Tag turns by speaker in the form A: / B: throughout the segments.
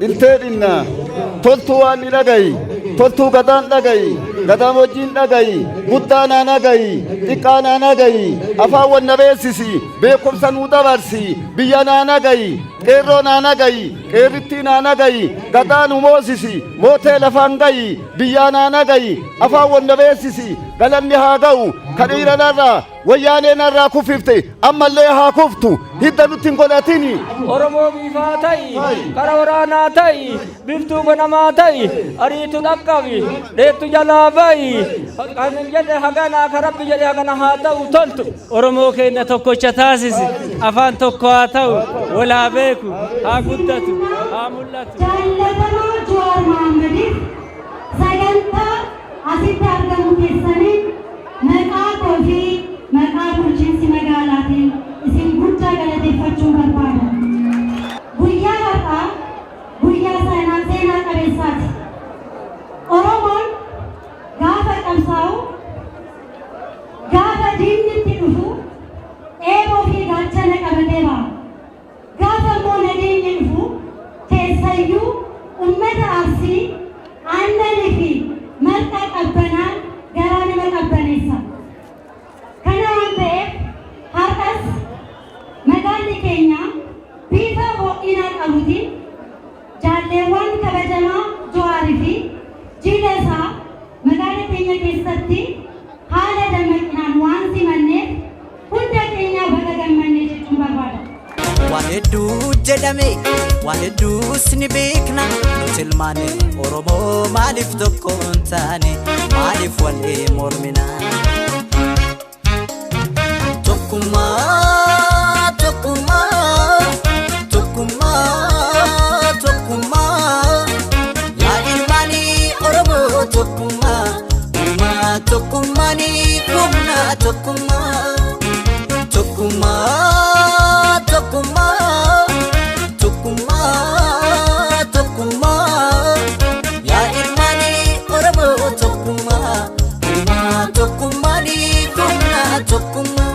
A: Iltee dhinna. Toltuu waan ni dhagayi. Toltuu gadaan dhagayi. Gadaan wajjin dhagayi. Guddaa naa nagayi. Xiqqaa naa nagayi. Afaan wal na beeksisi. Beekumsa nuu dabarsi. Biyya naa nagayi. Qeerroo naa nagayi. Qeerrittii naa nagayi. Gadaa nu moosisi. Mootee lafaan gayi. Biyyaa naa nagayi. Afaan wal na beeksisi. Galanni haa ga'u. Ka dhiira narraa. Wayyaanee narraa kufifte ammallee haa kuftu hidda nutti hin godhatini.
B: Oromoo biifaa ta'i, qara waraanaa ta'i, biftuu ganamaa ta'i, ariitu dhaqqabi, dheettu jalaa ba'i, kan jedhe hagana, ka Rabbi jedhe hagana haa ta'u toltu.
C: Oromoo keenya tokkocha taasisi, afaan tokko haa ta'u, wal haa beeku, haa guddatu, haa mul'atu.
D: Jaallatamaa Jawaar Mahaammadiif sagantaa asitti argamuu keessaniin maqaa koo fi maqaa bulchiinsi magaalaatiin isin guddaa galateeffachuun barbaada. Guyyaa har'aa guyyaa seenaa seenaa qabeessaati. Oromoon gaafa qabsaa'u, gaafa diinni itti dhufu eeboo fi gaachana qabatee ba'a. Gaafa immoo nageenyi dhufu keessayyuu ummata Arsii aannanii fi marqaa qabbanaan garaa nama qabbaneessa. Kana waan ta'eef har'as magaalli keenya bifa ho'inaa qabutiin jaalleewwan kabajamaa Jawaar fi jila isaa magaala keenya keessatti haala dammaqinaan waan simanneef hunda keenyaa baga gammanne jechuun barbaada.
E: Waan hedduu jedhame, waan hedduus ni beekna. Nuti ilmaan Oromoo maaliif tokko hin taane? Maaliif walii mormina? Tokkummaa, tokkummaa, tokkummaa, tokkummaa. Yaa ilmaanii Oromoo tokkummaa, uumaa tokkummaanii humna tokkummaa. Tokkummaa, tokkummaa, tokkummaa, tokkummaa. Yaa ilmaanii Oromoo tokkummaa, uumaa tokkummaanii humna tokkummaa.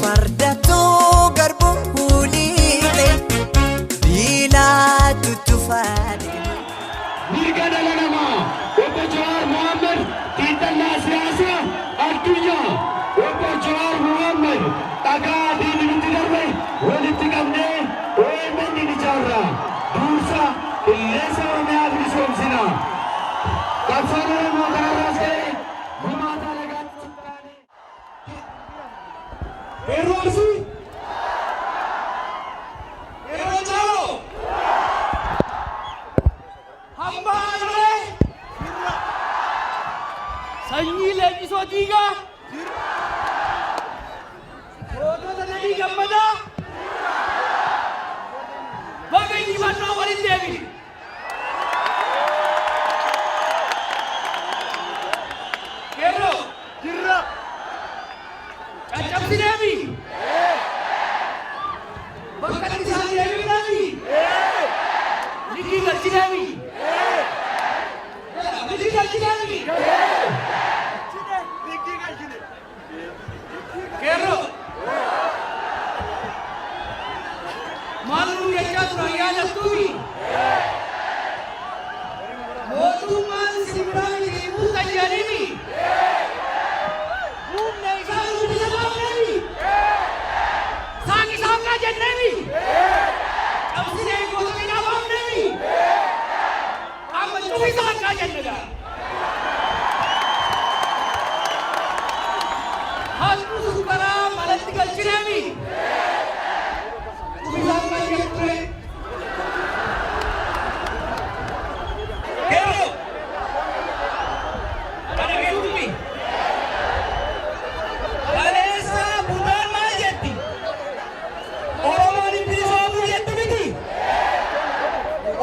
E: Fardattuu garbuu liiqe biilaa tuttufaadhe.
F: Mirga dhala namaa Obbo Jawaar Mohaammed, xiinxallaa siyaasaa addunyaa Obbo Jawaar Mohaammed, dhagaa diinni nutti darbe walitti qabnee OMN ni ijaarra. Duursa qilleensa Oromiyaa bilisoomsina. Qabsoon Oromoo kanarraas ka'e gumaata alagaatti taane.
G: Qeerroo Arsii! Qeerroo Caaloo! Hambaa Ayilee! Sanyii Leenjisoo Diigaa! Gootota Nadhii Gammadaa! Baga injifannoo walitti deebine! Qeerroo! Jirra! Caccabsineemi! Bakka itti isaan deebifnami! Likkii galchineemi! Likkii galchineemi! Qeerroo! Maal nuun jechaa turan yaadattuumi? Mootummaan isin biraa miti hin buutan jedhaniimi? Buufne isaan nu bilisa baafneemi? Saaqi saaqaa jenneemi? Cabsinee goota hidhaa baafneemi? Amma cufi saaqaa jenne gaa. Hattuu sukkaraa malatti galchineemi. Cufi saaqaa jedhu ture. Qeerroo! Kana keessummi. Kaleessa budaan maal jetti? Oromoon hin bilisoomuu jettu miti?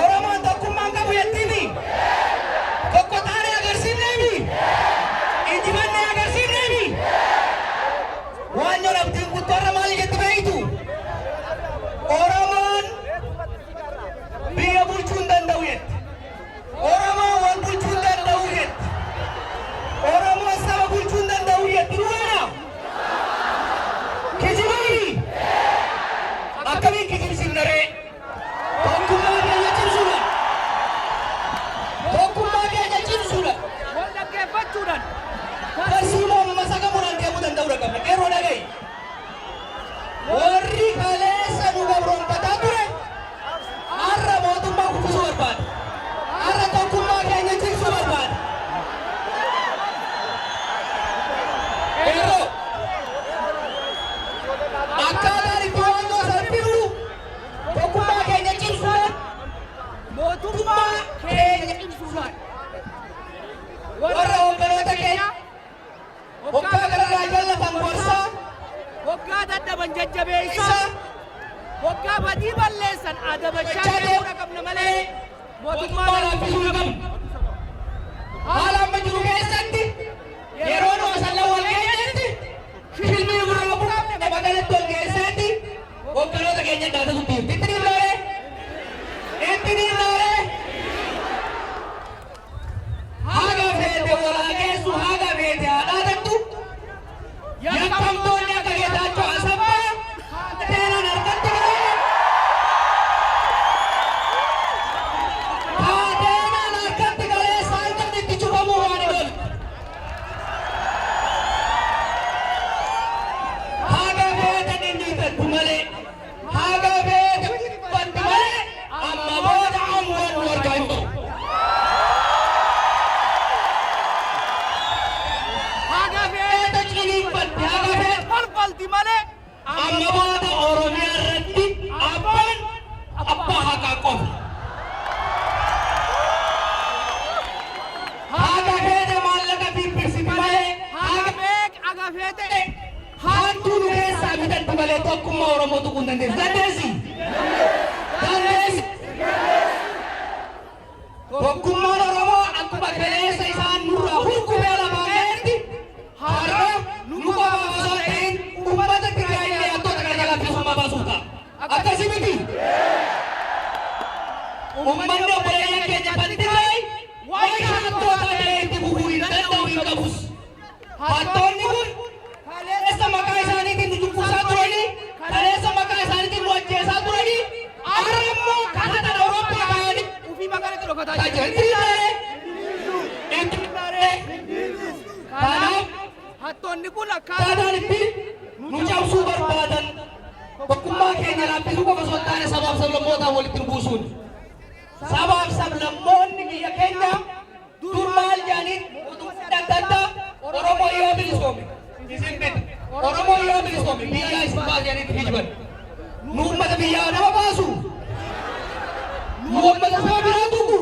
G: Oromoon tokkummaan qabu jettiimi? Tokko taanee agarsiifneemi? Injifannee agarsiifneemi? Tokkummaa keenya cimsuudhaan warra hogganoota keenya hoggaa gararraa jallatan gorsaa, hoggaa dadhaban jajjabeessaa, hoggaa badii balleessan adabachaa deemuu qabna malee mootummaa laaffisuu hin qabnu. Haala amma jiru keessatti yeroo nu Asallaa wal geenyetti shilmii gurra buqqaafne magaalatti wal geesseetti hogganoota keenya daata dubbiifti. Itti dhiibnaaree? Itti dhiibnaaree? Haga feete walaa geessu, haga feete haa dhaadattu. Yakkamtoonni akka Geetaachoo Asaffaa kaateenaan harkatti galee kaateenaan harkatti galee saanqaan itti cufamuu waan hin oolle. Haga feete dhindhiitattu malee, haga feete dubbattu malee amma booda aangoon nu harkaa hin bahu. Haga feete ciniinfatti, haga feete falfalti malee amma booda Oromiyaa irratti abbaan abbaa haqaa qofa. Haga feete maallaqa bibbisiti malee, haga feete hattuu nu keessaa bitatti malee tokkummaa Oromoo tuquu hin dandeessu. Dandeessi? Dandeessi? Tokkummaan Oromoo akkuma kaleessa isaan nurraa hurgufee lafaan ga'etti har'a nu qofaaf osoo hin ta'in uummata Tigraay illee hattoota kana jalaa bilisummaa baasuuf ta'a. Akkasii miti? Uummanni obboleeyyan keenya kan Tigraay waa'ee hattootaa jalee itti fufuu hin danda'u, hin qabus. Hattoonni kun kaleessa maqaa isaaniitiin nu cunqursaa turanii, kaleessa maqaa isaaniitiin nu ajjeesaa turanii, har'a immoo kan hatan Awurooppaa kaa'anii ofii magaalatti dhokataa jiran. Itti dhiibnaaree? Itti dhiibnaaree? Kanaaf hattoonni kun akkaataan itti nu cabsuu barbaadan tokkummaa keenya laaffisuu qofa osoo hin taane sabaaf sablammootaan walitti nu buusuuni. Sabaaf sablammoonni biyya keenyaa dur maal jedhanii mootummaan adda addaa Oromoo yoo bilisoome isin bita, Oromoo yoo bilisoome biyyaa isin baasa jedhanii itti kijiban. Nu uummata biyyaa nama baasu? Nu uummata saba biraa tuqu?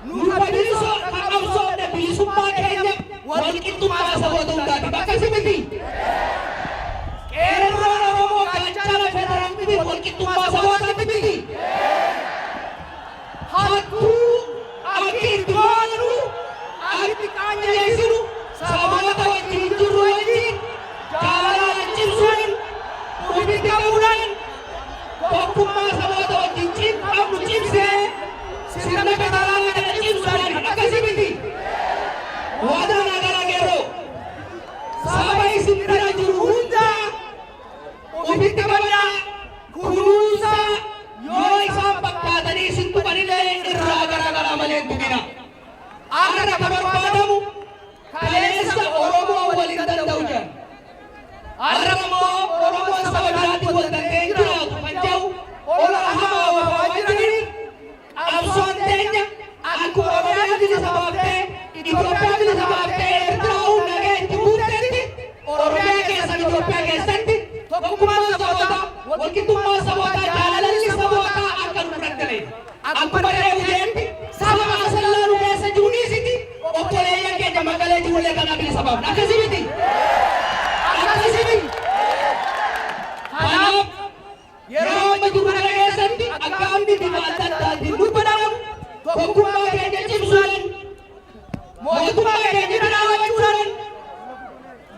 G: Nu ka bilisoo ka qabsoofne bilisummaa keenya walqixxummaa saboota hundaatiif, akkasi miti? Qeerroon Oromoo gaachana federaalizimiif walqixxummaa sabootaati miti? Hattuu akki itti goonu, akki itti qaanyeessinu saboota wajjin jirru wajjin jaalalaan cimsuun, ofitti qabuudhaan, tokkummaa saboota wajjin qabnu cimsee sirna federaalaa kana cimsuudhaan, akkasii miti? Waadaa naa galaa qeerroo. Saba isin bira jiru hundaa ofitti qabadhaa, kunuunsaa, yoo isaan fakkaatanii isin tuqanillee irraa garaagaraa malee hin tuqina. Har'a ka barbaadamu kaleessa Oromoo wal hin danda'u jedhan. Har'a immoo Oromoon saba biraatiin wal danda'ee hin jiraatu kan jedhu ola hamaa oofaa waan jiraniif qabsoon teenya akkuma Oromiyaa bilisa baaftee, Itoophiyaa bilisa baaftee, Eertiraa nagaa itti buuftetti Oromiyaa keessaa fi Itoophiyaa keessatti tokkummaan sabootaa, walqixxummaan sabootaa, jaalalalli sabootaa akka nu biratti gale. Akkuma reefu jeetti saba Asallaa nu keessa jiru dhiisiti obboleeyyan keenya Maqalee jirullee kanaa bilisa baafna. Akkasii miti? Akkasii miti? Kanaaf yeroo amma jiru kana keessatti akkaamni bifa adda addaatiin nu godhamu tokkummaa keenya cimsuudhaan, mootummaa keenya bira dhaabachuudhaan,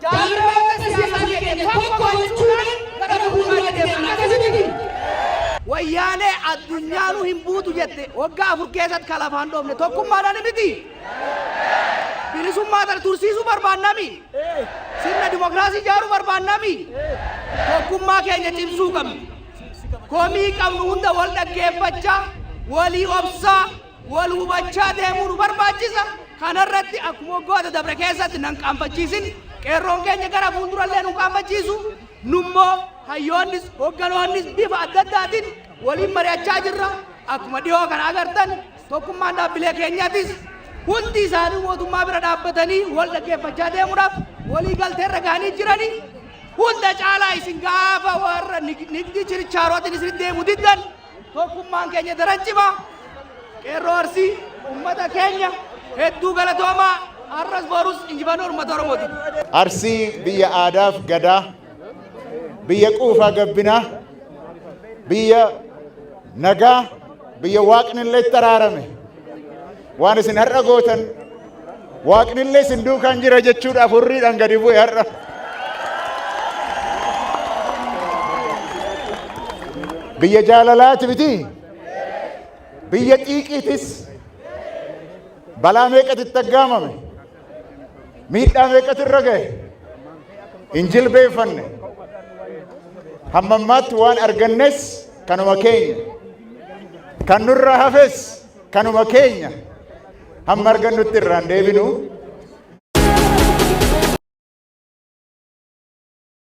G: jaarmoota siyaasaa keenya tokko gochuudhaan gara fuulduraatti deemna. Akkasii miti?
H: Wayyaanee addunyaanuu hin buutu jette waggaa 4 keessatti kan lafaan dhoofne tokkummaadhaan miti. Bilisummaa tana tursiisuu barbaannami. Sirna dimokiraasii ijaaruu barbaannami. Tokkummaa keenya cimsuu qabna. Komii qabnu hunda wal dhaggeeffachaa, walii obsaa, wal hubachaa deemuu nu barbaachisa. Kanarratti akkuma waggoota dabre keessatti nan qaanfachiisin, qeerroon keenya gara fuuldurallee nu qaanfachiisu. Nummoo hayyoonnis hogganoonnis bifa adda addaatiin waliin mari'achaa jirra. Akkuma dhiyoo kana agartan tokkummaan dhaabbilee keenyaatis hundi isaanii mootummaa bira dhaabbatanii wal dhaggeeffachaa deemuudhaaf walii galteerra gahanii jiranii. Hunda caalaa isin gaafa warra nigdii chirichaarootiin isin deemu diddan tokkummaan keenya daran cima. Qeerroo Arsii, ummata keenya hedduu galatoomaa. Har'as borus injifannoo uummata Oromooti.
I: Arsii biyya aadaaf gadaa, biyya quufaa gabbinaa, biyya nagaa, biyya waaqnillee itti araarame. Waan isin har'a gootan waaqnillee isin duukaan jira jechuudhaaf hurriidhaan gadi bu'e har'a. Biyya jaalalaati miti. Biyya xiiqiitis balaa meeqatu itti aggaamame. Miidhaa meeqatu irra gahe. Hin jilbeeffanne. Hamma ammaatti waan argannes kanuma keenya. Kan nurraa hafes kanuma keenya. Hamma argannutti irraan deebinu.